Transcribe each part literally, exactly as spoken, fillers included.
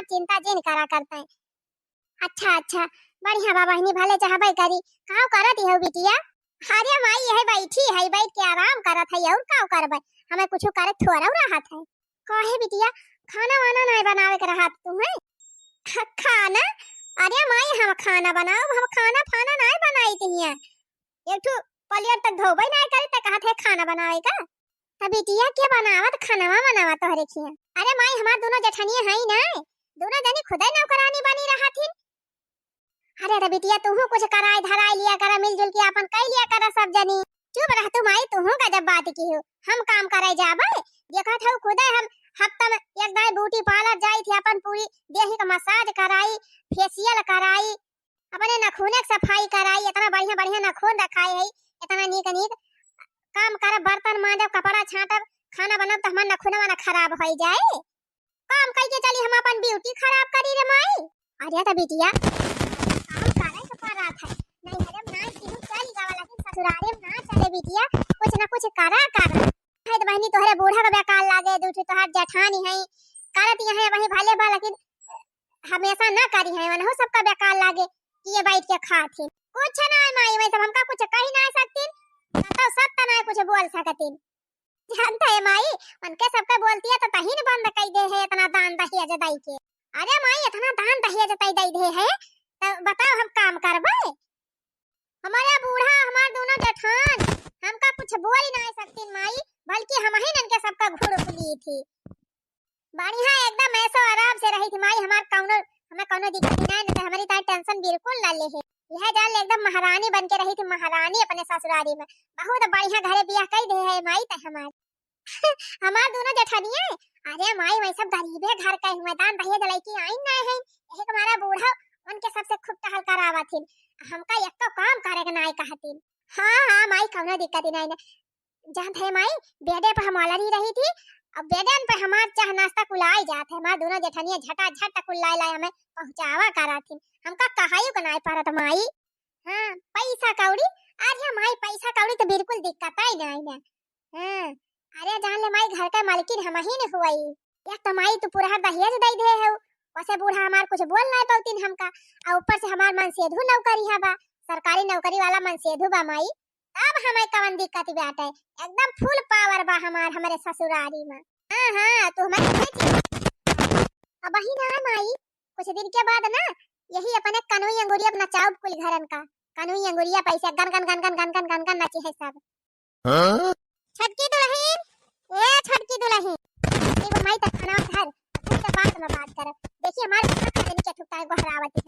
चिंता जिन करा करते। अच्छा, अच्छा, बढ़िया बा बहिनी, भले चाहबे करी। काव करत हऊ बिटिया? अरे माई, यही बैठी है, बैठ के आराम करत है, और काव करबे? हमें कुछ करे थोड़ा रहत है। काहे बिटिया, खाना वाना नाय बनावे के रहत तुम्हें? ख-, खाना? अरे माई, हम खाना बनाओ, हम खाना फाना नाय बनाई तिहिया। एक ठो प्लेट तक धोबे नाय करे त कहत है खाना बनावे का? त बिटिया के बनावत खानवा बनावत तोहरे खिया? अरे माई, हमार दोनों जेठनिया हई ना, दोनों जनी खुदे नौकरानी बनी रहत हिन। अरे रे बिटिया, तुहू कुछ कराए धराए लिया करा, मिलजुल के आपन कई लिया करा सब जनी। चुप रह तू माई, तुहू गजब बात की हो। हम काम करे जाबे, देखत हऊ खुदे हम हफ्ता में एक दाई ब्यूटी पार्लर जाई थी, अपन पूरी देही का मसाज कराई, फेशियल कराई, अपने नखूने के सफाई कराई, इतना बढ़िया बढ़िया नखून रखाए है, इतना नीक नीक काम करब, बर्तन मांजब, कपड़ा छांटब, खाना बनब, त हमार नखूनवा ना खराब होई जाए। काम कई के चली हम अपन ब्यूटी खराब करी रे माई? अरे त बिटिया, काम करे के पड़त है। नहीं, अरे ना, केहू चली जावा, लेकिन ससुरारे में ना चले बिटिया, कुछ ना कुछ करा कर। है त बहिनी, तोहरे बूढ़ा का बेकार लागे, दू ठो तोहार जेठानी है, करत यहाँ वही भले बा, लेकिन हमेशा ना करी है, वनहु सबका बेकार लागे कि ये बैठ के खात ही। कुछ ना माई, मैं सब हमका कुछ कही ना सकतीन, ना तो सत्य ना कुछ बोल सकतीन। जानत है माई, उनके सबके बोलतिया त तहिन बंद कई दे है इतना दान दहेज दई के। अरे माई, इतना दान दहेज तई दई दे है, त बताओ हम काम करबे? हमारा बूढ़ा, हमार दोनों जेठान हमका कुछ बोल ही ना सकतीन माई, बल्कि हम ही इनके सबका घुड़ुक ली थी। बढ़िया एकदम ऐसो आराम से रही थी माई, हमार कौनो, हमें कौनो दिक्कत ही ना, नहीं तो हमारी ताई टेंशन बिल्कुल ना ले है। यह जान ले एकदम महारानी बन के रही थी, महारानी अपने ससुरारी में। बहुत बढ़िया घरे बियाह कई दे है माई ते हमार। हमार दोनों जेठनिया, अरे माई, वही सब गरीबे घर के हुए, दान दहेज लइके आई ना है, यही तुम्हारा बूढ़ा उनके सबसे खूब टहल करावत हिन, हमका एको काम करे के नाय कहतिन। हाँ, हाँ माई, कौनो दिक्कत ही नाय ना। जानत है माई, बेडे पर हम अलरी रही थी, अब बेडन पे हमार चाह नाश्ता कुल आई जात है, हमार दोनों जेठनिया झटा झट कुल लाए लाए हमें पहुँचावा करत हिन, हमका कहायु के नाय परत माई। हाँ, पैसा कौड़ी, अरे माई, पैसा कौड़ी त बिल्कुल दिक्कत ही नाय ना। हाँ, अरे जान ले माई, घर का मालकिन हम ही न हुई। एक तो माई तू पूरा दहेज दई दे है, वैसे बूढ़ा हमार कुछ बोल ना पाउतीन हमका, और ऊपर से हमार मनसेधु नौकरी है बा, सरकारी नौकरी वाला मनसेधु बा माई, तब हमें कवन दिक्कत बाटे, एकदम फुल पावर बा हमार, हमारे ससुरारी में। हाँ, हाँ, तू हमारे भेजी। अब वही ना माई, कुछ दिन के बाद ना यही अपने कनुई अंगुरिया नचाउब कुल घरन का, कनुई अंगुरिया पैसे गन गन गन गन गन गन गन गन नची है सब। हाँ? छोटकी दुलहिन, ए छोटकी दुलहिन, एगो माई तक खाना धर, फिर से बाद में बात करब। देखी हमारे कितना खा देने के ठुकता है, गोहरावत है।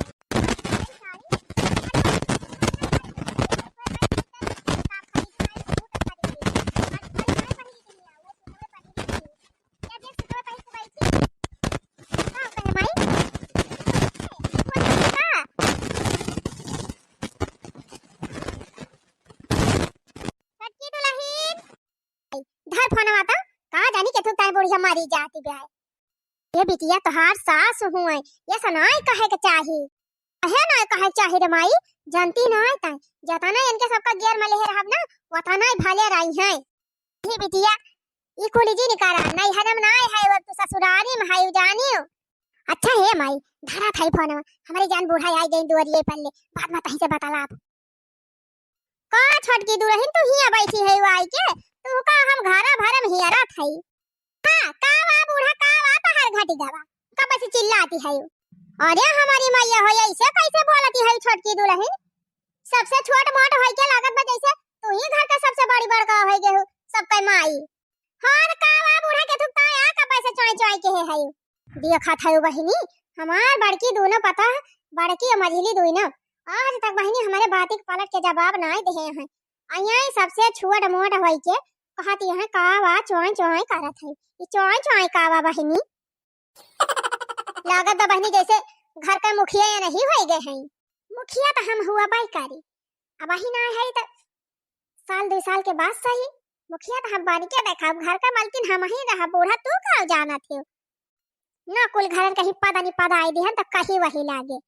छोटकी दुलहिन, धर फोनवा त, का जानी केथुक ताई बुढ़िया मारी जाती बे। ये बिटिया तोहार सास हुए, ये सनाई कहे के चाही। कहे नाय कहे के चाही रे माई, जानती नाय ताई, जतना इनके सबका गेर में लेहे रहब ना, वतना ही भले रही हैं। ये बिटिया, ई कुली जी निकारा, नैहर में नाय है, वो तू ससुरारी में है, जानियो। अच्छा हे माई, धरा थाई फोनवा, हमारी जान बूढ़ा आई गई दुआरिये पर ले, बाद में तहीं से बतलाब। का छोटकी दुलहिन, तू हियां बैठी है आई के? तू का हम घरा भर में हियरत है। हाँ, का वा बूढ़ा, का वा तहार घटी गवा? कब से चिल्लाती है? अरे हमारी मैया हो, ऐसे कैसे बोलती है छोटकी दुलहिन? सबसे छोट मोट होई के लागत बा जैसे तू ही घर का सबसे बड़ी बड़का होई गए हो, सबके माई। हाँ, का वा बूढ़ा केथुक ताई आ, कब से चोय चोय के है? देखत हऊ बहिनी, हमार बड़की दोनों पतोह, बड़की और मझली दोनों, आज तक बहिनी हमारे बाती के पलट के जवाब नाय देहे हैं। अइयाँ सबसे छोट मोट होई के कहत यहाँ का वा चोय चोय करत है। ई चोय चोय का वा बहिनी? लागत बा बहिनी जैसे घर का मुखिया या नहीं होई गए हैं। मुखिया तो हम हुआ बाई कारी, अब वही ना है तो साल दो साल के बाद सही, मुखिया तो हम बन के देखा, घर का मालकिन हम ही रहा। बूढ़ा तू का जानत हो? ना कुल घरन कहीं पद नहीं पद आई दिहन त कहीं वही लागे।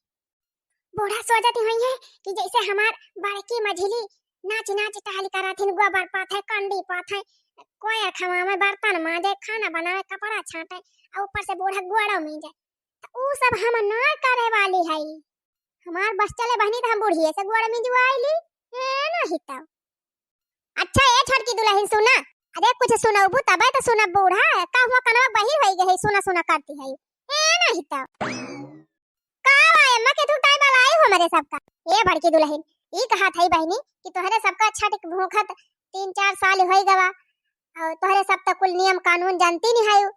बूढ़ा सोचत ही होई है कि जैसे हमार बड़की मझिली नाच नाच टहल करत हिन, गोबर पाथे, कंडी पाथे, कोयर खवावे, बर्तन मांजे, खाना बनावे, कपड़ा छांटे, और ऊपर से बूढ़ा गोड़ो मीजे। त ऊ सब हम ना करे वाली हई। हमार बस चले बहिनी त हम बुढ़िए से गोड़ मिजुआइली। ए नहीं तब। अच्छा ए छोटकी दुलहिन सुना, अरे कुछ सुनउबू तबे त सुनब बूढ़ा, का हुआ कनवा बहिर होई गई है, सुना सुना करती है। ए नहीं तब। का बा अम्मा के तू ताई बलाई हो हमरे सबका? ए बड़की दुलहिन, ई कहत हई बहिनी कि तोहरे सबका छठ भूखत तीन चार साल होई गवा, और तोहरे सब त कुल नियम कानून जानती नहीं है।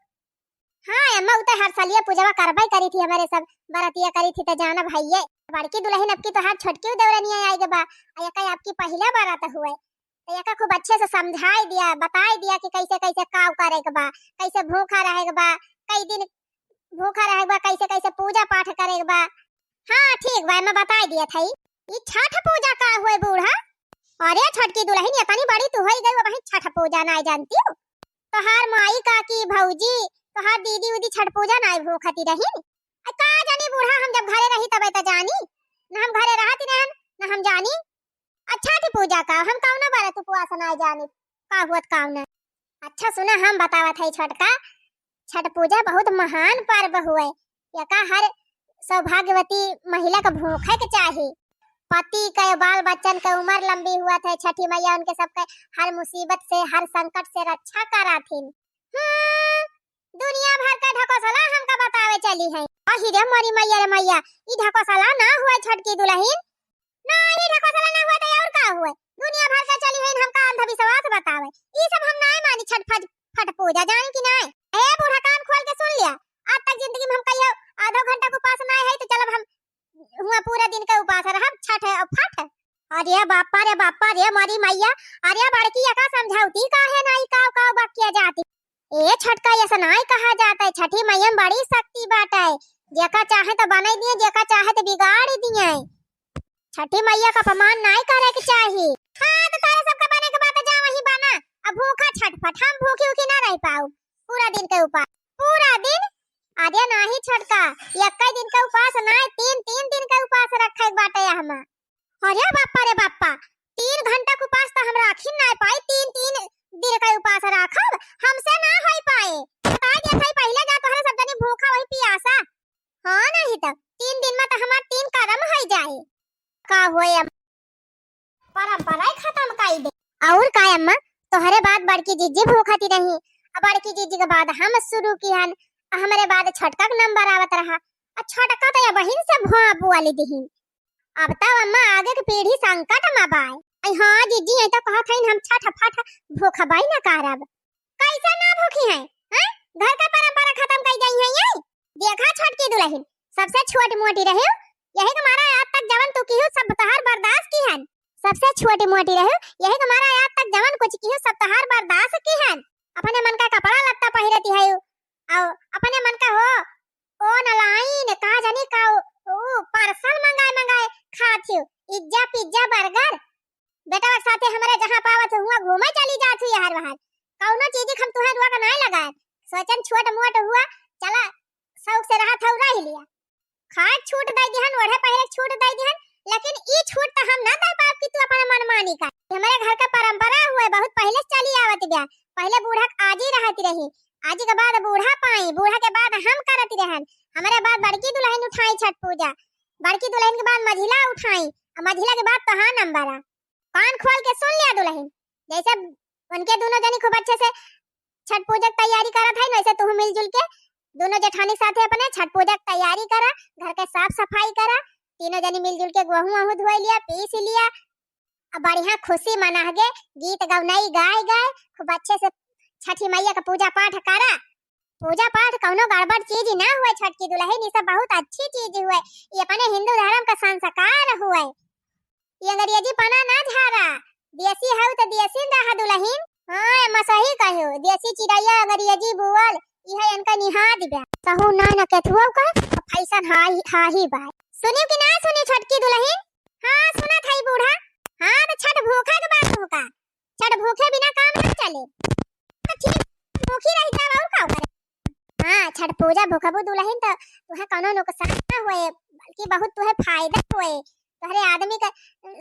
हाँ अम्मा, उ त हर सालिया पूजवा करबे करी थी, हमरे सब बरतिया करी थी त जानब हइये। बड़की दुलहिन अब की तोहार छोटकी देवरनिया आई गवा, आ एका आपकी पहिला बरत हुए, त एका खूब अच्छे से समझाई दिया, बताई दिया कि कैसे कैसे काव करे के बा, कैसे भूखा रहे के बा, कई दिन भूखा रहे के बा, कैसे कैसे पूजा पाठ करे के बा। हाँ ठीक बा, मैं बताई दिया था। ई छठ पूजा का हुए बूढ़ा? अरे छोटकी दुलहिन, इतनी बड़ी तू होई गई, वही छठ पूजा नाई जानती हो? तोहार माई काकी भौजी, तोहार दीदी उदी छठ पूजा नाई भूखती रही? आ का जानी बूढ़ा, हम जब घरे रही तबे त जानी, न हम घरे रहती रहन, न हम जानी। अच्छा छठ पूजा का हम कौनो बरत उपवास नाई जानी, का हुआ त कौनो। अच्छा सुना, हम बतावत है छोटका, छठ पूजा बहुत महान पर्व हुए। एका हर सौभाग्यवती महिला के भूखे के चाही। पति के, बाल बच्चन के उम्र लंबी हुआ थे, छठी मैया उनके सबके हर मुसीबत से, हर संकट से रक्षा कराथिन। हम्म, दुनिया भर के ढकोसला हमका बतावे चली है। अहि रे मोरी मैया रे मैया, ई ढकोसला ना हुए छोटकी दुलहिन। नाही ढकोसला ना हुए त और का हुए? दुनिया भर के चली है हमका अंधविश्वास बतावे। ई सब हम नाय मानी छठ फट, फट पूजा, जानी कि नाय? ए बूढ़ा कान खोल के सुन लिया। आज तक जिंदगी में हम कहियो आधो घंटा के उपास नाय है तो चलब हम हुआ पूरा दिन के उपास रहब, छठ है और फट। अरे बापा रे बापा रे मोरी मैया, अरे बड़की एका समझौती काहे नाई काव काव बकिया जाती। ए छोटका, ऐसा नाई कहा जाता है, छठी मैया में बड़ी शक्ति बाटे, जेका चाहे तो बनाई दिए, जेका चाहे तो बिगाड़ दिए। छठी मैया का अपमान नाई करे के चाही। हाँ, तो तारे सबका बने के बात जा वहीं बना, अब भूखा छटपट, हम भूखी उखी ना रह पाऊ पूरा दिन के उपास, पूरा दिन। अरे नाही छोटका, एक्के दिन के उपास नाई, तीन, तीन दिन के उपास रखे के बाटे हमा। अरे बापा रे बापा, तीन घंटा के उपास तो हम राखी ना पाई, तीन, तीन दिन का उपास राखब, हमसे ना होई पाए। बताई देत हई, पहिले जा तोहरे सब जनी भूखा वही पियासा। हाँ, नहीं तो तीन दिन में तो हमार तीन करम होई जाए। का होए अम्मा, परंपरा ही खत्म कई दे। और का अम्मा, तोहरे बाद बड़की जीजी भूखती रही, अब बड़की जीजी के बाद हम शुरू किहन, हमरे बाद छोटका के नंबर आवत रहा, आ छोटका तो या बहिन से भुआ बुआ ली दिही। अब तब अम्मा आगे के पीढ़ी संकट में बाय। आई हाँ जीजी, यही तो कहत हईन हम छठ फट भूखबाई न करब। कैसे ना भूखी हैं? हैं? घर का परंपरा खत्म कई जाई है ये? देखा छोटकी दुलहिन, सबसे छोट मोटी रहे, यही के मारा आज तक जवन तू किहू सब तहार बर्दाश्त किहन। सबसे छोटी मोटी रहे, यही के मारा आज तक जवन कुछ किहू सब तहार बर्दाश्त किहन। अपने मन का कपड़ा लत्ता पहिरती है, और अपने मन का हो online का जानी का उ, उ parcel मंगाए मंगाए खात हियो, इज्जा पिज्जा बर्गर। बेटवा के साथे हमरे जहाँ पावत हुआ घूमे चली जात हुई हर बाहर। कौनो चीज हम तुहे रुआ का नाय लगाए। सोचन छोट मोट हुआ, चला शौक से रहा था रह लिया। खाए छूट दे दिहन, ओढ़े पहले छूट दे दिहन, लेकिन ई छूट तो हम ना दे पाब कि तू अपने मनमानी का। हमरे घर का परंपरा हुए, बहुत पहले से चली आवत गया। पहले बूढ़ा के आजी रहत रही, आजी के बाद बूढ़ा पाई, बूढ़ा के बाद हम करत रहन, हमरे बाद बड़की दुलहिन उठाई छठ पूजा, बड़की दुलहिन के बाद मझिला उठाई, आ मझिला के बाद तोहार नंबर आ। कान खोल के सुन लिया दुलहिन, जैसे उनके दोनों जनी खूब अच्छे से छठ पूजा के तैयारी करत है, वैसे तू मिलजुल के दोनों जेठानी साथे अपने छठ पूजा के तैयारी करा, घर के साफ सफाई करा, तीनों जनी मिलजुल के गोहूं वहूं धोई लिया, पीस लिया, अब बढ़िया खुशी मनाहगे, गीत गवनई गाए गाए खूब अच्छे से छठी मैया का पूजा पाठ करा। पूजा पाठ कौनो गड़बड़ चीज ना हुए छोटकी दुलहिन, ई सब बहुत अच्छी चीज हुए, ये अपने हिंदू धर्म का संस्कार हुए। ये अंग्रेजी पना ना झारा, देसी हऊ त देसी रहा दुलहिन। हाँ, अम्मा सही कहो, देसी चिड़ैया अंग्रेजी बोल, इहे इनका निहाद बा। सहू ना न केथुआ का, फैशन हाही, हाही बा। सुनियो कि ना सुनियो छोटकी दुलहिन? हाँ, सुनत हई बूढ़ा। हाँ, तो छठ भूखे के बात हो का? छठ भूखे बिना काम ना चले। तो ठीक, भूखी रह जाब और का करे? हाँ, छठ पूजा भूखबू दुलहिन तो तुहे कौनो नुकसान ना होए, बल्कि बहुत तुहे फायदा होए। तोहरे आदमी का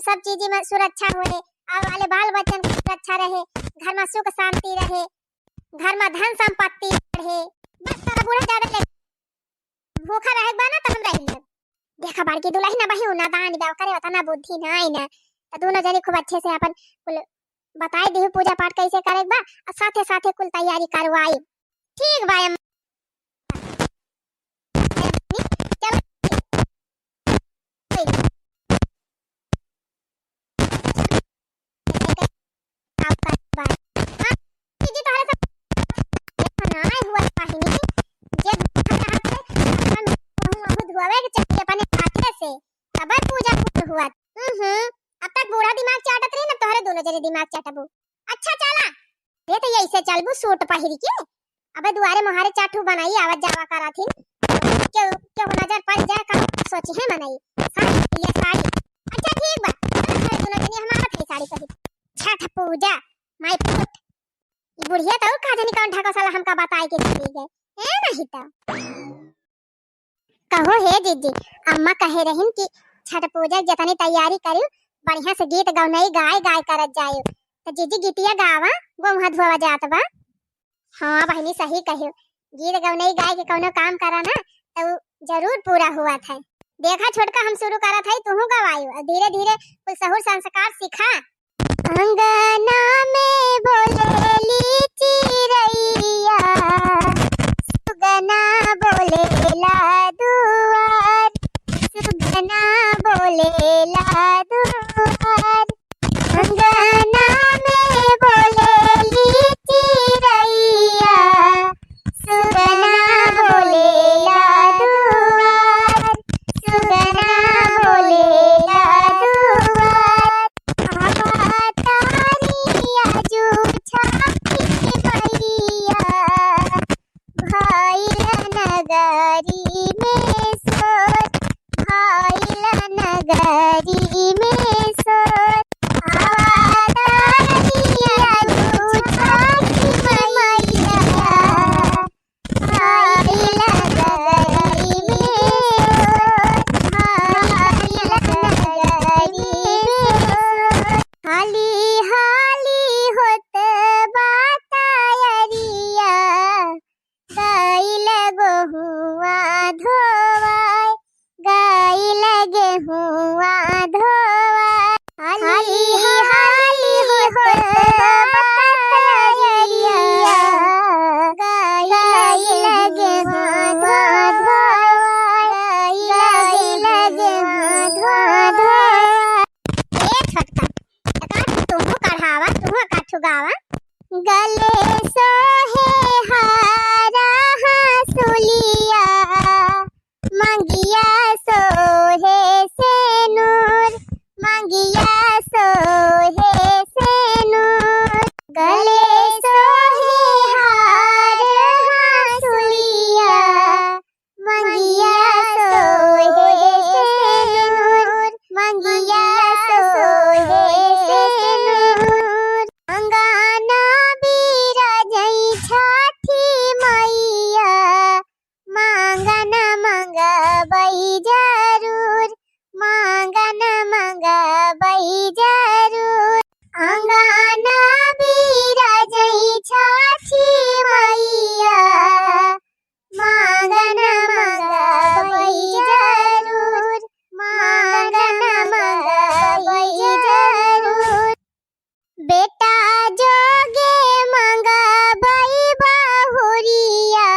सब चीज में सुरक्षा होए, आवे वाले बाल बच्चन की सुरक्षा रहे, घर में सुख शांति रहे, घर में धन संपत्ति बढ़े। बस तोरा बूढ़ा ज्यादा ले भूखा रहे के बा ना तो हम रह लेब। देखा बड़की दुलहिन, अबही उ नादान बा, ओकरे ओतना बुद्धि नाई ना। त दुनो जनी खूब अच्छे से अपन कुल बताई दिहु पूजा पाठ कैसे करे के बा, और साथे साथे कुल तैयारी करवाई। ठीक बा अम्मा। चल। आपका बात। हाँ, जी, तोहरे सब नाय हुआ बहिनी, जे देखा चाहत है, अपन मुँह वहू धोवे के चाहिए अपने हाथे से, तब पूजा पूर्ण हुआ। हम्म, अब तक बूढ़ा दिमाग चाटत रही ना, तोहरे दोनों जने दिमाग चाटबू। अच्छा चला, दे तो यही से चलबू सूट पहिर के। अबे दुआरे मुहारे चार ठू बनाई आवत जावा करत हिन। केहू, केहू नजर पड़ जाए का सोची है मनई। साड़ी, ये साड़ी। अच्छा ठीक बा। चल घरे दोनों जनी हम आवत है साड़ी पहिर। छठ पूजा, माई पुत। ई बुढ़िया तो का जानी कौन ढाको साला हमका बताए के चली गए। ए नहीं तो। कहो हे जीजी, अम्मा कहे रहिन कि छठ पूजा के जतनी तैयारी करियो, बढ़िया से गीत गौनई गाय गाय करत जाइयो। तो जीजी गीतिया गावा, गोहुआ धोवा जात बा। हाँ बहिनी, सही कहियो, गीत गौनई गाय के कौनो काम करा ना, तो उ जरूर पूरा हुआ था। देखा छोटका, हम शुरू करत है, तुहू गवायु, और धीरे धीरे कुल सहूर संस्कार सीखा। अंगना में बोलेली चिरैया, सुगना बोलेला दुआर, सुगना बोलेला दुआर। अंगना में बोलेली चिरैया, सुगना बोलेला दुआर, सुगना बोलेला दुआर। आवतारी आजू छठी मैया, भइल नगरी में सोर, भइल नगरी में सोर। आवतारी आजू छठी मैया, भइल नगरी में सोर, भइल नगरी में सोर। हाली हाली होत बा तैयारिया, गइल गोहुआ धोवाए, गइल गेहुआ धोवाए। हाली हाली होत बा तैयारिया, गइल गेहुआ धोवाए, गइल गेहुआ धोवाए। ए छोटका, एकाठ तुहू कढ़ावा, तुहू एकाठ गावा। गले सोहे हारा हँसुलिया, मंगिया सोहे सेनुर, मंगिया सोहे सेनुर। गले सोहे हार हँसुलिया, मंगिया सोहे सेनुर, मंगिया सोहे सेनुर। अंगना बिराजई छठी मैया, मांगन मंगबई जरूर, मांगन मंगबई जरूर। अंगना बिराजई छठी मैया, मांगन मंगबई जरूर, मांगन मंगबई जरूर। बेटा जोगे मंगबई बहुरिया,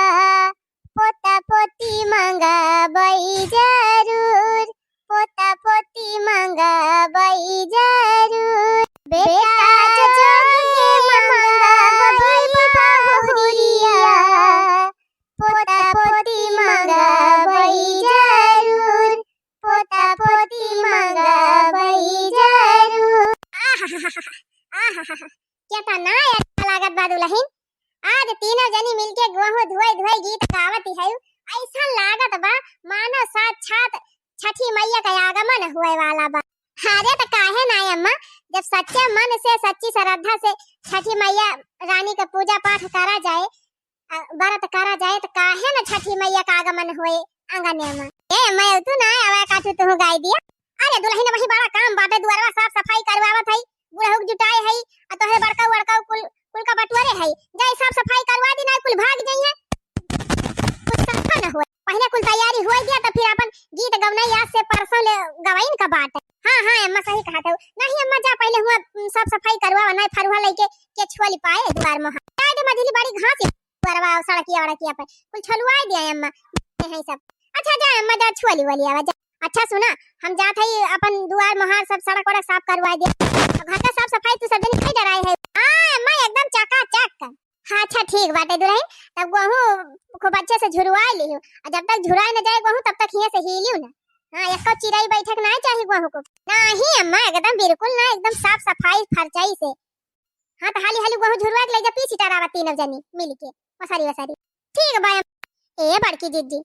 पोता पोती मंगबई जरूर, पोता पोती मंगबई जरूर। बेटा जोगे मंगबई बहुरिया, पोता पोती मंगबई जरूर, पोता पोती मंगबई जरूर। आहाहाहा, आहाहाहा, केतना अच्छा लागत बा दुलहिन। आज तीनों जनी मिलके गोहूं धोए धोए गीत गावत हयू। ऐसन लागत बा मानो साक्षात छठी मैया का आगमन होए वाला बा। अरे त काहे ना अम्मा, जब सच्चे मन से सच्ची श्रद्धा से छठी मैया रानी का पूजा पाठ करा जाए, अ, व्रत करा जाए त काहे न छठी मैया का आगमन होए आंगने में। ए अम्मा, तू ना आवे काटू तू गाई दिया। अरे दुलहिन वही बड़ा काम बाटे, दुआरवा साफ सफाई करवावत हई, बुढ़ऊ के जुटाए हई, आ तोहरे बड़का बड़का कुल, कुल का बटुअरे हई, जाए साफ सफाई करवा दी, ना कुल भाग जाइए, कुछ सफा न होए। पहिले कुल तैयारी हुआ दिया, तो फिर अपन गीत गवनई आज से परसों ले गवाइन का बात है। हाँ, हाँ, अम्मा सही कहत हऊ। नहीं अम्मा, जा पहिले हुआ, उम, साफ सफाई करवा, नहीं फरुहा लेके के छुआ लिपाए दुआर मोहार। जाए दे मझली बड़ी घास है दुआरवा, सड़किया वड़किया पे। कुल छलुआए दिया अम्मा, ये है सब। अच्छा जा अम्मा, जा छुआ लिवा लिया, जा। अच्छा सुना, हम जात हई अपन दुआर मोहार सब सड़क वड़क साफ करवाए दिया। और घर का साफ सफाई तू सब दिन कई डराए है। हाँ अम्मा, एकदम चकाचक। हाँ, अच्छा ठीक बाटे दुलहिन, तब गोहूँ खूब अच्छे से झुरवाए लिहू, और जब तक झुराए न जाए गोहूँ तब तक हियाँ से हिलियो ना। हाँ, एको चिरई बैठक ना चाही गोहूँ को। नहीं अम्मा, एकदम बिल्कुल ना, एकदम साफ सफाई फरचाई से। हाँ, तो हाली हाली गोहूँ झुरवा के ले जा, पीसी टरावा तीनों जनी मिल के, ओसारी ओसारी। ठीक बा अम्मा। ए बड़की जिज्जी,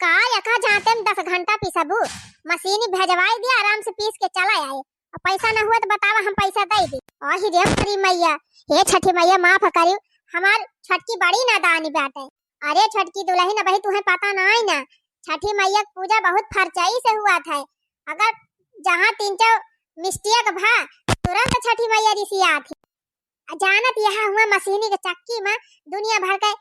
का एका जाते में दस घंटा पीसबू? मशीन भेजवाई दिया, आराम से पीस के चला आए। और पैसा ना हुआ तो बतावा, हम पैसा दे दी। आही रे हमारी मैया, हे छठी मैया माफ करियो, हमार छोटकी बड़ी नादानी बाटे। अरे छोटकी दुलहिन, अबही तुहे पता नाई ना, छठी मैया के पूजा बहुत फरचाई से हुआ था। अगर जहाँ तीन चार mistake भा, तुरंत छठी मैया रिसियात है। आ जानत यहाँ हुआ मशीनी के चक्की में दुनिया भर के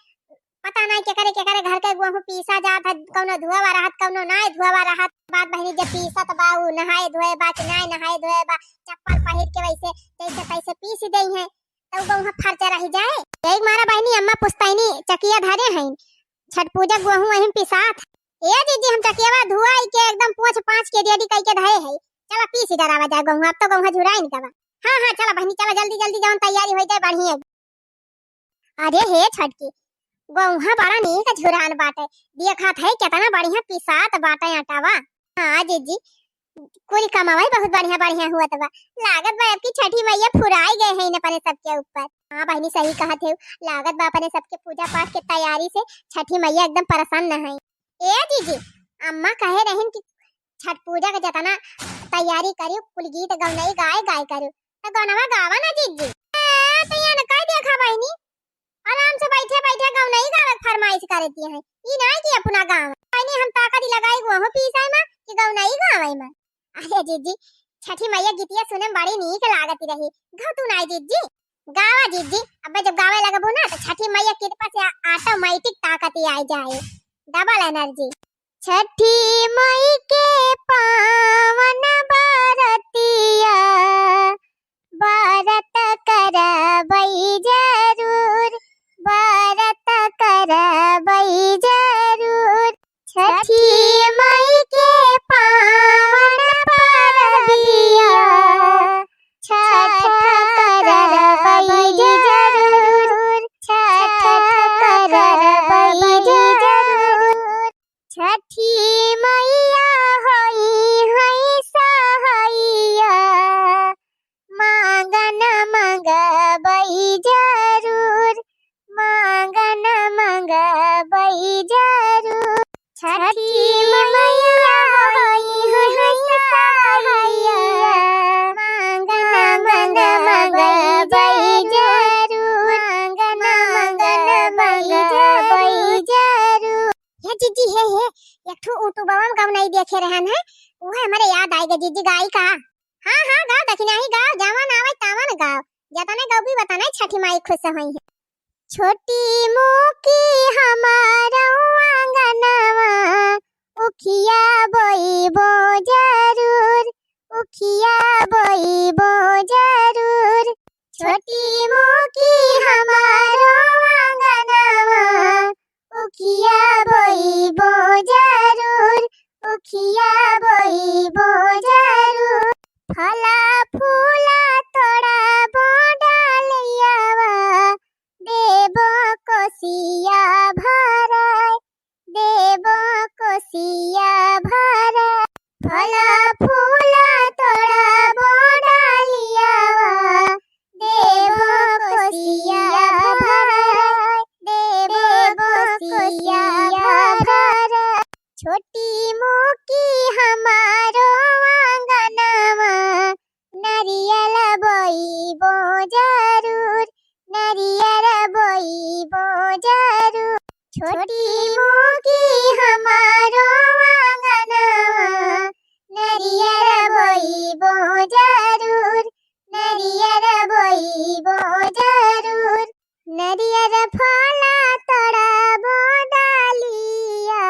पता नाई केकरे केकरे घर के गोहूँ पीसा जात है, कौनो धुआवा रहत, कौनो नाई धुआवा रहत। बात बहिनी जब पीसत बा, उ नहाए धोए बा कि नाई नहाए धोए बा, चप्पल पहिर के वैसे जैसे तैसे पीस देई है, तो उ गोहूँ फरचा रही जाए। यही मारा बहिनी अम्मा पुस्तैनी चकिया धरे हैं, छठ पूजा गोहूँ वहीं पिसात। ए दीदी, हम चकियावा धुआई के एकदम पोंछ पाँछ के ready कई के धरे है, चला पीसी डरावा जाए गोहूँ, अब तो गोहूँ झुराइन का बा। हाँ, हाँ, चला बहिनी, चला जल्दी, जल्दी जौन तैयारी हो जाए, बढ़िया। अरे हे छोटकी, गोहूँ बड़ा नीक झुरान बाटे, देखत है कितना बढ़िया पिसात बाटे आटावा। हाँ जीजी, कुल कमावा बहुत बढ़िया, बढ़िया हुआ बा। लागत बा अब की छठी मैया फुराई गए हैं अपने सबके ऊपर। हाँ बहिनी, सही कहत है, लागत बा अपने सबके पूजा पाठ के तैयारी से छठी मैया एकदम प्रसन्न है। ए जीजी, अम्मा कहे रहिन कि छठ पूजा के जतना तैयारी करियो, कुल गीत गौनई गाए गाए करियो। तो गौनवा गावा ना जीजी। ए, तो ये न कह देखा बहिनी, आराम से बैठे बैठे गौनई गावे के फरमाइश करती हैं। ई ना कि अपना गावा। बहिनी हम ताकत लगाई गोहूँ पीसाई में कि गौनई गावे में। अरे जीजी, छठी मैया गीतिया सुने में बड़ी नीक लागत रही। गाओ तू ना जीजी। गावा जीजी, अबे जब गावे लगबू ना तो छठी मैया कृपा से automatic ताकत ही आई जाए, double energy। छठी माई के पावन बरतिया, बरत करबई जरूर, बरत करबई जरूर। छठी माई के पावन परबिया, छठ करबई जरूर, छठ करबई जरूर। छठी मैया होई है सहैया, मांगन मंगबई जरूर, मांगन मंगबई जरूर। छठी मैया होई है सहैया, मांगन मंगबई जरूर, मांगन मंगबई जरूर। हे जीजी, हे, हे, एक ठो YouTube में गवनई देखे रहन है, उहे हमरे याद आइगा जीजी, गाई का? हाँ, हाँ, गाओ, दखिनाही गाओ, जवन आवे तवन गाओ, जतने गौबी वतने छठी माई खुश होई है। छोटी मोकी हमारो आंगनवा, उखिया बोइबो जरूर, उखिया बोइबो जरूर। छोटी मोकी हमारो आंगनवा, उखिया बोइबो जरूर, उखिया बोइबो जरूर। फला फूला तोड़बो डालियावा, देबो कोसिया भराय, देबो कोसिया भराय। फला फूला तोड़बो डालियावा, देबो कोसिया भराय, देबो कोसिया भराय। छोटी मोकी हमारो आंगनवा, नरियल बोइबो जरूर, नरियल बोइबो जरूर। छोटी मोकी हमारो आंगनवा, नरियल बोइबो जरूर, नरियल बोइबो जरूर। नरियल फला तोड़बो डालिया,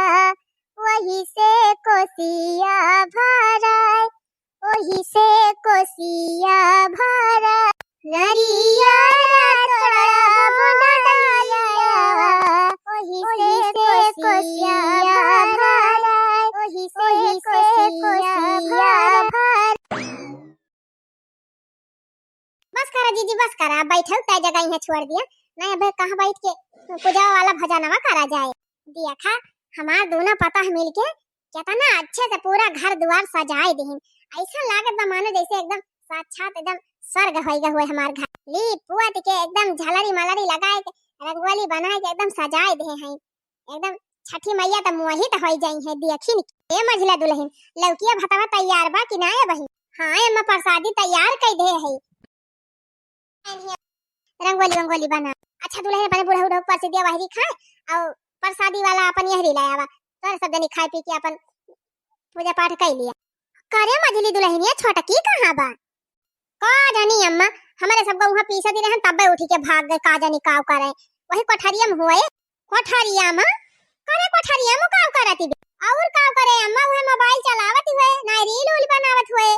बस करा, बैठउ तय जगह इहाँ छोड़ दिया। नहीं, अब कहाँ बैठ के पूजा वाला भजनवा करा जाए। देखा, हमार दोनों पतोह मिलके कितना अच्छे से पूरा घर दुआर सजाए दिहिन। ऐसा लागत बा मानो जैसे एकदम साक्षात एकदम स्वर्ग होइगा हुए हमार घर। लीप पोत के एकदम झलरी मलरी लगाए के, रंगोली बनाए के एकदम सजाए दे हैं। एकदम छठी मैया त मोहित होई जाई है देखिन के। ए मझिला दुलहिन, लौकिया भतवा तैयार बा कि ना ए बहिन? हाँ अम्मा, प्रसादी तैयार कई दे है। रंगोली वंगोली बना। अच्छा दुलहिन, अपने बूढ़ा उढ़ा के परसी दिया वहरी खाए, और प्रसादी वाला अपन यहरी ले आवा। तोरे सब जनी खाए पी के अपन पूजा पाठ कई लिया। करे मझिली दुलहिनिया, छोटकी कहाँ बा? का जानी अम्मा, हमरे सबका उहाँ पीसे दी रहन, तब्बे उठी के भाग गए, का जानी काव करे। वही कोठरिया में हुए। कोठरिया में? करे कोठरिया में काव करत बे? और काव करे अम्मा, उहे मोबाइल चलावत हुए, ना रील उल बनावत हुए।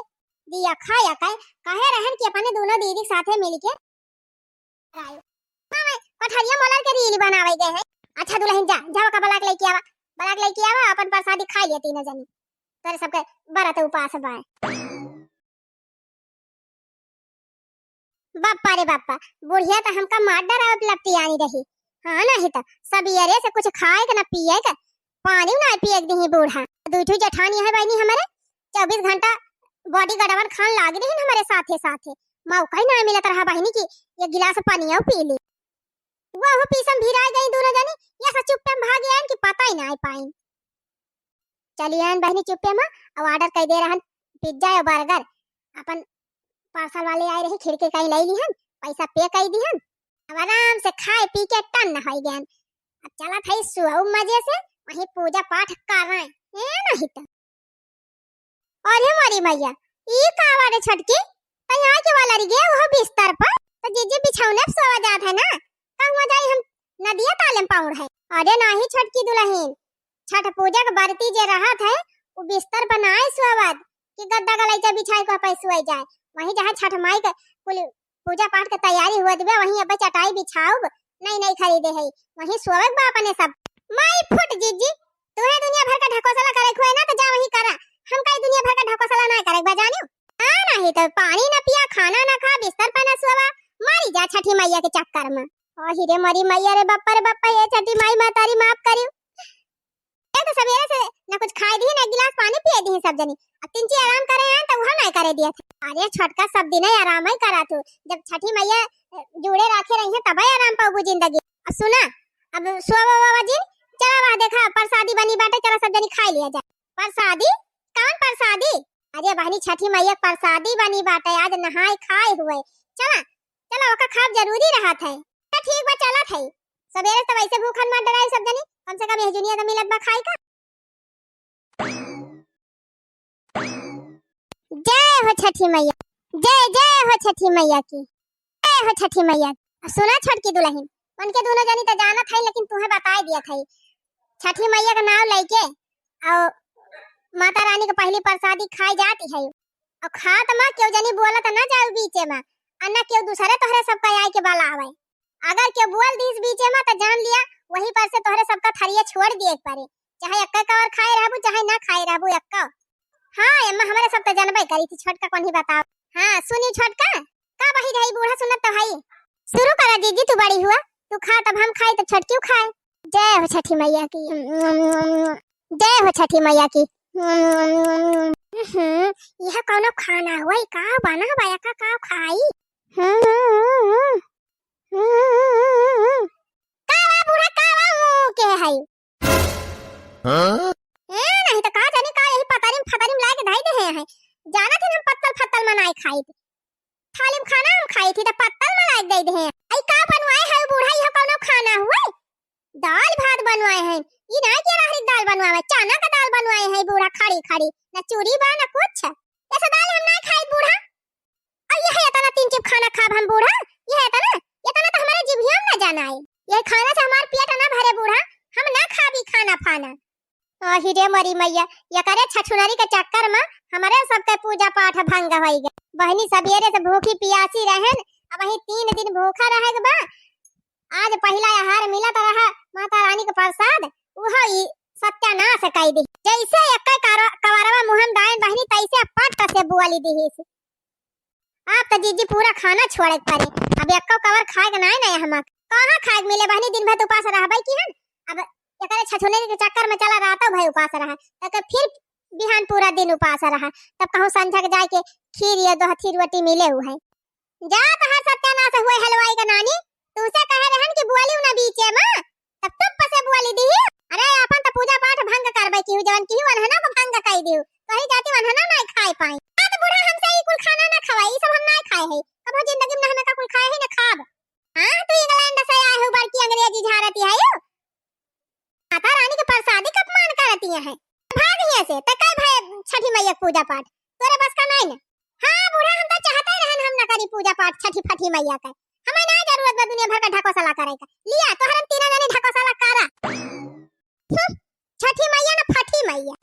दिया खाया कहे, कहे रहन कि अपने दोनों दीदी साथे मिलके आए। मामा, कोठरिया मोलर के रील बनावे गए है। अच्छा दुलहिन जा, जा ओका बलाक लेके आवा, बलाक लेके आवा, अपन प्रसादी खाई लिया तीनों जनी। तोरे सबके बरत उपास बाय। बाप्पा रे बाप्पा, बुढ़िया त हमका मार डरावत लपटी आनी रही। हाँ, नहीं त सबेरे से कुछ खाए के ना पिए के, पानी ना पिए के दिही बूढ़ा। दुई ठो जेठानी है बहिनी हमरे, चउबीस घंटा बॉडी गार्डवन खान लाग रही हमरे साथे साथे। मौका ही ना मिलत रहा बहिनी कि एक गिलास पानी पी ली। वह पीसम भिराए गई दोनों जनी, या से चुप्पे में भाग आइन कि पता ही ना पाइन। चली आइन बहिनी चुप्पे में, अब ऑर्डर कर दे रहन पिज्जा या बर्गर। अपन पार्सल वाले आए रही, खिड़की कहीं ले लिहन, पैसा पे कर दिहन। अब आराम से खाए पी के टन होई गए। अब चलत है सुअउ मजे से, वहीं पूजा पाठ कर रहे हैं, नहीं तो। अरे मोरी मैया, ई का बा रे छोटकी? तैं आए के वाला रही गे वह बिस्तर पर, तो जीजी बिछौने पे सोवा जात है ना? कहवा जाई हम नदिया ताले में पाउर है। अरे नाही छोटकी दुलहिन, छठ पूजा के बरती जे रहत है, उ बिस्तर पर नाय सोवत कि गद्दा गलैचा बिछाए के पे सोए जाए। वहीं जहाँ छठ माई के कुल पूजा पाठ के तैयारी हुआ दिबे, वहीं अबे चटाई बिछाउब, नई नई खरीदे है, वहीं सोवक बा अपने सब। माई फुट जीजी, तुहे दुनिया भर का ढकोसला करे के होए ना तो जा वहीं करा, हमका ई दुनिया भर का ढकोसला ना करे के बा जानियो। हाँ, नहीं तो पानी ना पिया, खाना ना खा, बिस्तर पर ना सोवा, मरी जा छठी मैया के चक्कर में। ओ हिरे मरी मैया रे बप्पा रे बप्पा, ये छठी माई महतारी माफ करियो। एक तो सबेरे से ना कुछ खाए दिहिन, एक गिलास पानी पिए दिहिन सब जनी। अब तिनची आराम करे हैं तो वह नहीं करे दिया था। अरे छोटका सब दिन ही आराम ही करा तू, जब छठी मैया जुड़े रखे रही है तब ही आराम पाबू जिंदगी। अब सुना, अब सोवा वोवा जिन, चला वह देखा प्रसादी बनी बाटे, चला सब जनी खाए लिया जाए। प्रसादी? कौन प्रसादी? अरे बहनी छठी मैया के प्रसादी बनी बाटे, आज नहाए खाए हुए। चला, चला ओका खाब जरूरी रहत है। तो ठीक बा चलत है, सबेरे तो वैसे भूखन मत डराई सब जनी, कम से कम यह जुनिया तो मिलत बा खाए का। जय हो छठी मैया, जय जय हो छठी मैया की, जय हो छठी मैया की। सुना छोटकी दुलहिन, उनके दोनों जनी तो जानत है लेकिन तुहे बताए दिया था, छठी मैया का नाव लेके और माता रानी के पहली प्रसादी खाए जाती है। और खात मा केहू जनी बोलत ना जाऊ बीचे मा, आ ना केहू दूसरे तोहरे सबका आए के बलावे। अगर केहू बोल दीस बीचे मा तो जान लिया वही पर से तोहरे सबका थरिया छोड़ दिए के परे, चाहे एक्का कवर खाए रहबू चाहे ना खाए रहबू एक्का। हाँ अम्मा, हमरे सब तो जानबे करी थी, छोटका कौन ही बताओ। हाँ सुनी छोटका, का बही जाई बूढ़ा सुनत तो है। शुरू करा जीजी, तू बड़ी हुआ, तू खा तब हम खाई तब छोटकी खाए। जय हो छठी मैया की, जय हो छठी मैया की। हम्म, यह कौनो खाना हुआ, ई का बना बा, एका का खाई? हम्म, का बा बूढ़ा, का बा, ऊ के है? हाँ? ए, नहीं तो का जानी का यही पतरी में फतरी में लाए के धई दे हैं। जानत ही हम पत्तल फत्तल मनाए खाई थी। थाली में खाना हम खाई थी तो पत्तल में लाए के दे दे हैं। आई का बनवाए है बूढ़ा, यह कौनो खाना हुए? दाल भात बनवाए हैं। ई ना के रहरी दाल बनवाए, चना का दाल बनवाए हैं बूढ़ा, खड़ी खड़ी। ना चूरी बा ना कुछ। ऐसा दाल हम ना खाई बूढ़ा। और यह इतना तीन चिप खाना खाब हम बूढ़ा, यह इतना, इतना तो हमारे जिभिया में ना जाना है। यह खाना से हमार पेट ना भरे बूढ़ा, हम ना खाबी खाना फाना। आही रे मरी मैया, ये करे छछुनरी के चक्कर में हमारे सबके पूजा पाठ भंग होई गए। बहनी सबेरे से भूखी पियासी रहन, अब वही तीन दिन भूखा रहे के बा। आज पहिला आहार मिलत रहा माता रानी के प्रसाद, उहो ई सत्यानाश कई दी। जैसे एक कवारवा मुहम दायन बहनी तैसे पट से बुआली दी। अब त जीजी पूरा खाना छोड़े के परे। अब एक्को कवर खाए के नाई ना हमा। कहाँ खाए के मिले बहनी, दिन भर त उपास रहबे की हन। अब एकरे छछुने के चक्कर में चला रहता भाई उपास रहा, त के फिर बिहान पूरा दिन उपास रहा, तब कहूँ संझा के जाए के खीर या दो हथी रोटी मिले हुए। जा तहार सत्यानाश हुए हलवाई का नानी, तुमसे कहे रहन कि बोली ना बीचे में, तब चुप से बोली दी। अरे अपन त पूजा पाठ भंग करबे की, जवन की वनहना को भंग कई दियो, तोहरी जाति वनहना नहीं खाए पाई। आ त बूढ़ा हमसे ई कुल खाना ना खवाई, ई सब हम नहीं खाए है, कबो जिंदगी में ना हमें का कुल खाए है ना खाब। हाँ, तू इंग्लैंड से आए हो, बड़की अंग्रेजी झाड़ती है यू। माता रानी के प्रसादी का अपमान करती है। भाग हियां से, त काय भय छठी मैया के पूजा पाठ? तोरे बस का नहीं ना। हाँ बूढ़ा, हम तो चाहते रहन हम ना करी पूजा पाठ छठी फठी मैया का। हमें ना जरूरत बा दुनिया भर का ढकोसला करे का। लिया, तोहरन तीनों जने ढकोसला करा। हम्म, छठी मैया ना फठी मैया।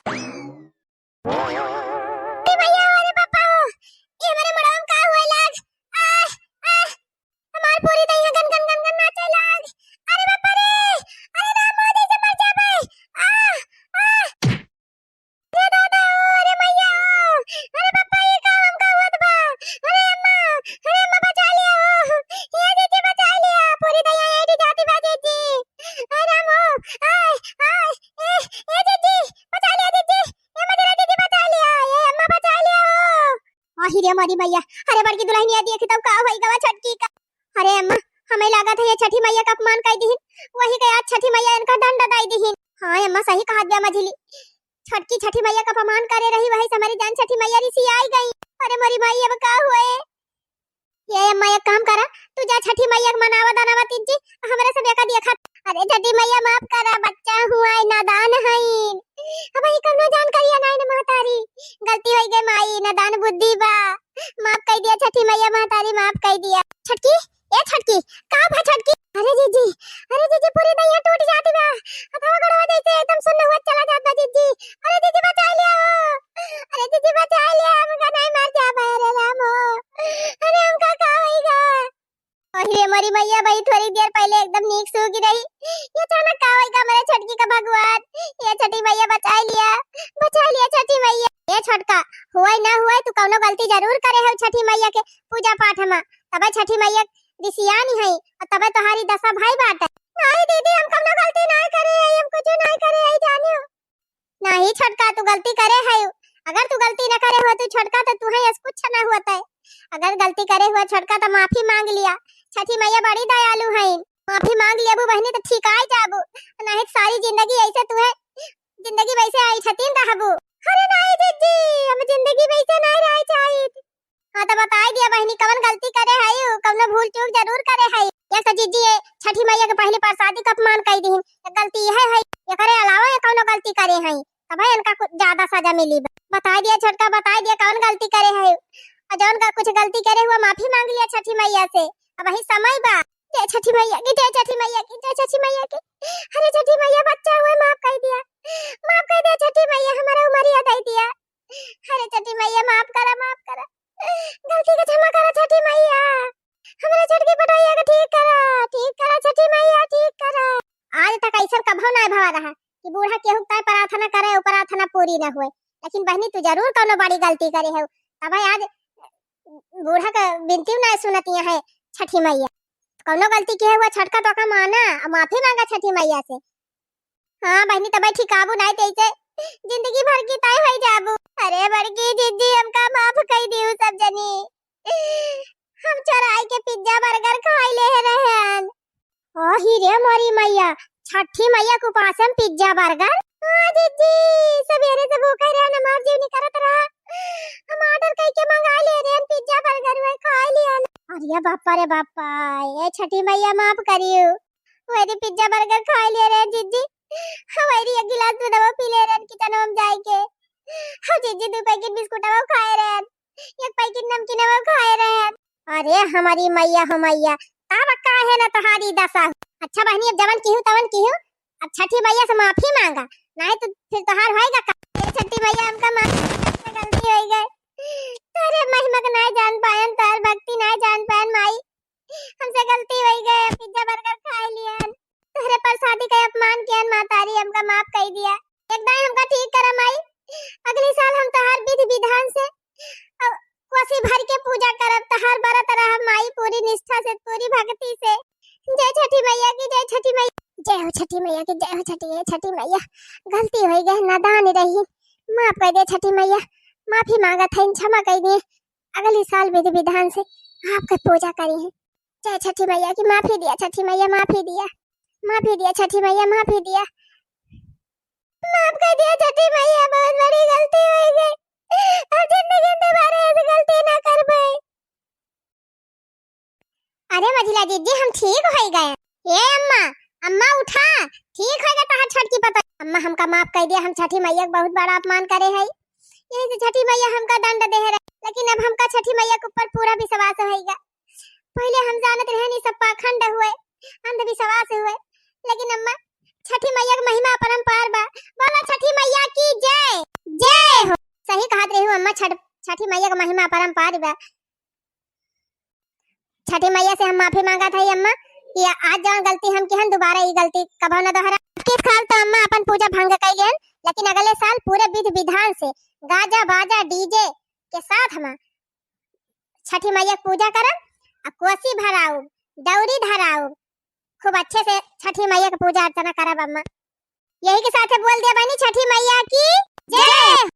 अरे भैया, अरे पापा हो, ये हमारे मड़वा में का हुए लाग? आह, आह, हमार पूरी दहिया गन गन गन गन नाचे लाग। अरे बापा रे, अरे राम हो, जैसे मर जाबे। आह, आह, अरे दादा हो, अरे मैया हो, अरे पापा ये का हमका हुआ बा? अरे अम्मा, अरे अम्मा बचा लिया हो, ये दीदी बचा लिया, पूरी दहिया ये जाती बा दीदी। अरे राम हो, आह, आह, ए, ए दीदी, बचा लिया दीदी। ए मदरा दीदी बचा लिया, ए अम्मा बचा लिया हो। आही रे मोरी मैया, अरे बड़की दुल्हनिया देखी तब का होई गवा छटकी का। अरे अम्मा, हमें लागत है ये छठी मैया का अपमान कर दीहिन, वही के आज छठी मैया इनका दंड दई दीहिन। हाँ अम्मा सही कहत बिया मझिली, छटकी छठी मैया का अपमान करे रही वही से हमारी जान छठी मैया रिसी आई गई। अरे मोरी माई अब का हुए? ये अम्मा एक काम करा, तू जा छठी मैया के मनावा दनावा तीन जी, हमरा सब एका देखा। अरे छठी मैया माफ करा, बच्चा हुआ है, नादान है। अब ही कौनो जान करिया नाई न महतारी, गलती होई गई माई, नादान बुद्धि बा, माफ कर दिया छठी मैया महतारी, माफ कर दिया। छटकी, ए छटकी, का भा छटकी? अरे जीजी, अरे जीजी पूरी दहिया टूट जाती बा, हथवा गोड़वा जैसे एकदम सुन्न हुआ चला जाता जीजी। अरे जीजी बचा लिया हो, अरे जीजी बचा लिया, हमका नहीं मार जा भाई, अरे राम हो, अरे हमका का होई गा? अरे मोरी मैया, भाई थोड़ी देर पहले एकदम नीक सूगी रही, ये अचानक का होई गा मेरे छटकी का भगवान? ये छठी मैया बचा लिया, बचा लिया छठी मैया। ये छोटका, हुआ ना हुआ, तू कौनो गलती जरूर करे हो छठी मैया के पूजा पाठ में, तबे छठी मैया रिसियानी है और तबे तोहारी दशा भाई बाटे। नहीं दीदी, हम कौनो गलती नहीं करे है, हम कुछ नहीं करे है, जानियो। नहीं छोटका, तू गलती करे है। अगर तू गलती न करे हो तू छोटका, तो तुहे ऐस कुछ न होता है। अगर गलती करे हुआ छोटका, तो माफी मांग लिया। छठी मैया बड़ी दयालु है, माफी मांग लिया बू बहनी, तो ठीक आई जाबू, नहीं तो सारी जिंदगी ऐसे तुहे, जिंदगी वैसे आई छतीन रहबू। अरे नहीं जीजी, हम जिंदगी वैसे नहीं रहे चाहिए। हाँ, तो बताई दिया बहनी, कवन गलती करे हई, कवनो भूल चूक जरूर करे हई। ये तो जीजी, ये छठी मैया के पहले प्रसादी का अपमान कई दीहिन, ये गलती यह है, एकरे अलावा ये कवनो गलती करे हई, तब है इनका कुछ ज्यादा सजा मिली बा। बताई दिया छोटका, बताई दिया कवन गलती करे हई, और जौन का कुछ गलती करे हुआ माफी मांग लिया छठी मैया से, अब वही समय बा। जय छठी मैया की, जय छठी मैया की, जय छठी मैया की। अरे छठी मैया, बच्चा हुए माफ कर दिया, माफ कर दिया छठी मैया, हमारा उमरिया दे दिया। अरे छठी मैया, माफ करा, माफ करा, गलती का क्षमा करा छठी मैया, हमारे छठ की पटैया का ठीक करा, ठीक करा छठी मैया, ठीक करा। आज तक ऐसा कभो ना भवा रहा कि बूढ़ा केहू ताय प्रार्थना करे, उ प्रार्थना पूरी ना हुए, लेकिन बहनी तू जरूर कौनो बड़ी गलती करे हो, तब आज बूढ़ा का बिनती ना सुनतिया है छठी मैया। कौनो गलती किहे हुआ छोटका तो का माना, माफी मांगा छठी मैया से। हाँ बहनी, तबे ठिकाबू नाई तैसे जिंदगी भर की ताई होई जाबू। अरे बड़की जिज्जी, हमका माफ कई दियो सब जनी। हम चोराई के पिज्जा बर्गर खाई ले रहन। ओही रे मोरी मैया, छठी मैया के उपास में पिज्जा बर्गर? हाँ जिज्जी, सवेरे से भूखे रहन, हमार जीव निकरत रहा। हम ऑर्डर कई के मंगा ले रहन पिज्जा बर्गर, वही खाई लिया। अरे बापा रे बापा, ये छठी मैया माफ करियो। वही पिज्जा बर्गर खाए ले रहे जिज्जी। हाँ, वही एक गिलास दूधवा पी ले रहे किचनवा में जाए के। हाँ जिज्जी, दो पैकेट बिस्कुटवा खाए रहे, एक पैकेट नमकीनवा खाए रहे। अरे हमारी मैया हो मैया, तब काहे ना तोहारी दशा हो। अच्छा बहनी, अब जवन किहू तवन किहू, अब छठी मैया से माफी मांगा, नहीं तो फिर तोहार होएगा का? ए छठी मैया, हमका माफ कर दे, हमसे गलती हो गई। तोरे महिमा के नहीं जान पायन, तोहर भक्ति नहीं जान पायन माई। हमसे गलती होई गए, पिज्जा बर्गर खाए लियन, तोहरे प्रसादी का अपमान कियन, मातारी हमका माफ कर दिया, एक दाई हमका ठीक करा माई, अगली साल हम तोहार विधि विधान से अब कोसी भर के पूजा करब, तहार बरत रहब माई, पूरी निष्ठा से, पूरी भक्ति से। जय छठी मैया की, जय छठी मैया। जय हो छठी मैया की, जय हो छठी, हे छठी मैया, गलती होइ गए, नादान रही, माफ कर दे छठी मैया, माफी मांगत है, क्षमा कर दे। अगली साल विधि विधान से आपके पूजा करी है। जय छठी मैया की, माफी दिया छठी मैया, माफी दिया, माफी दिया छठी मैया, माफी दिया, माफ कर दिया छठी मैया, बहुत बड़ी गलती होइ गई, अब जिंदगी में दोबारा ऐसी गलती ना करबे। अरे मझिला जीजी, हम ठीक होइ गए। ए अम्मा, अम्मा उठा, ठीक होइ गए तहार छठ की पतोहिया। अम्मा हमका माफ कर दिया, हम छठी मैया के बहुत बड़ा अपमान करे है, यही से छठी मैया हमका दंड दे रहे, लेकिन अब हमका छठी मैया के ऊपर पूरा विश्वास होइगा। पहले हम जानत रहे नहीं सब पाखंड हुए, अंधविश्वास हुए, लेकिन अम्मा छठी मैया के महिमा अपरंपार बा। बोलो छठी मैया की जय। जय हो। सही कहत रही हूँ अम्मा, छठ छठी मैया के महिमा अपरंपार बा। छठी मैया से हम माफी मांगत है अम्मा कि आज जौन गलती हम किहन, दोबारा ई गलती कबो न दोहरा। इक्कीस साल तो अम्मा अपन पूजा भंग कई लेन, लेकिन अगले साल पूरे विधि विधान से गाजा बाजा डीजे के साथ हम छठी मैया के पूजा करब, आ कोसी भराउब, दौरी धराउब, खूब अच्छे से छठी मैया के पूजा अर्चना करब अम्मा। यही के साथे बोल दिया बनी छठी मैया की जय।